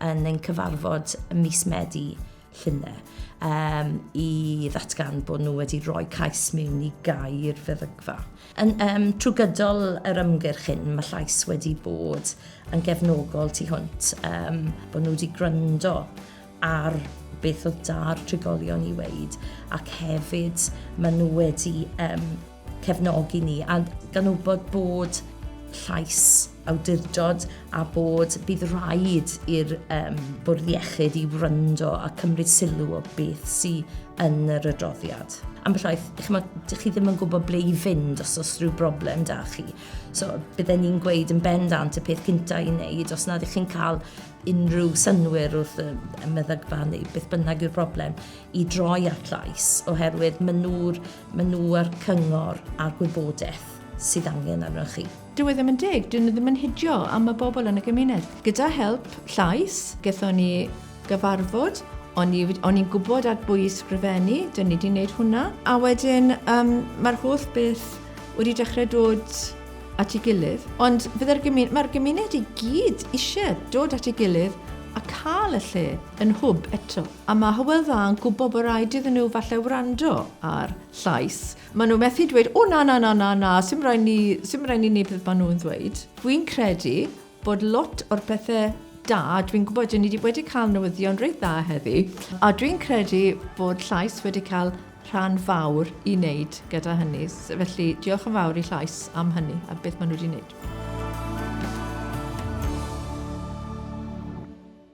yn ein cyfarfod ym mis Medi llynedd um, i ddatgan bod nhw wedi rhoi cais mewn i gau'r feddygfa. Yn, um, trwy gydol yr ymgyrch hyn, mae Llais wedi bod yn gefnogol tu hwnt, um, bod nhw wedi gryndo ar beth oedd da'r trigolion i weid ac hefyd maen nhw wedi um, cefnogi ni a gan wybod bod llais awdurdod a bod bydd rhaid i'r um, bwrdd iechyd i wrando a cymryd sylw o beth sydd yn yr adroddiad. Ambell waith, chimod, dych chi ddim yn gwybod ble i fynd os oes rhyw broblem da chi. So bydden ni'n gweud yn bendant y peth cyntaf i wneud os nad ych chi'n cael unrhyw synnwyr wrth y, y meddygfa neu beth bynnag yw'r broblem i droi at Llais oherwydd maen nhw'r maen nhw a'r cyngor a'r gwybodaeth sydd angen arnoch chi. Dyw e ddim yn deg, dyn nhw ddim yn hidio am y bobl yn y gymuned. Gyda help Llais, gaethon ni gyfarfod, o'n i'n gwybod at bwy i sgrifennu, dyn ni wedi gwneud hwnna. A wedyn um, mae'r holl beth wedi dechrau dod at ei gilydd. Ond fydde'r gymuned, mae'r gymuned i gyd eisiau dod at ei gilydd a cael y lle yn hwb eto. A mae Hywel Dda yn gwybod bod rhaid iddyn nhw falle wrando ar Llais. Maen nhw methu dweud, o na, na, na, na, na, sim rhaid ni, sim rhaid ni wneud beth maen nhw'n ddweud. Dwi'n credu bod lot o'r pethau da, dwi'n gwybod, dyn ni wedi cael newyddion reit dda heddi, a dwi'n credu bod Llais wedi cael rhan fawr i wneud gyda hynny. Felly diolch yn fawr i Llais am hynny a beth maen nhw wedi wneud.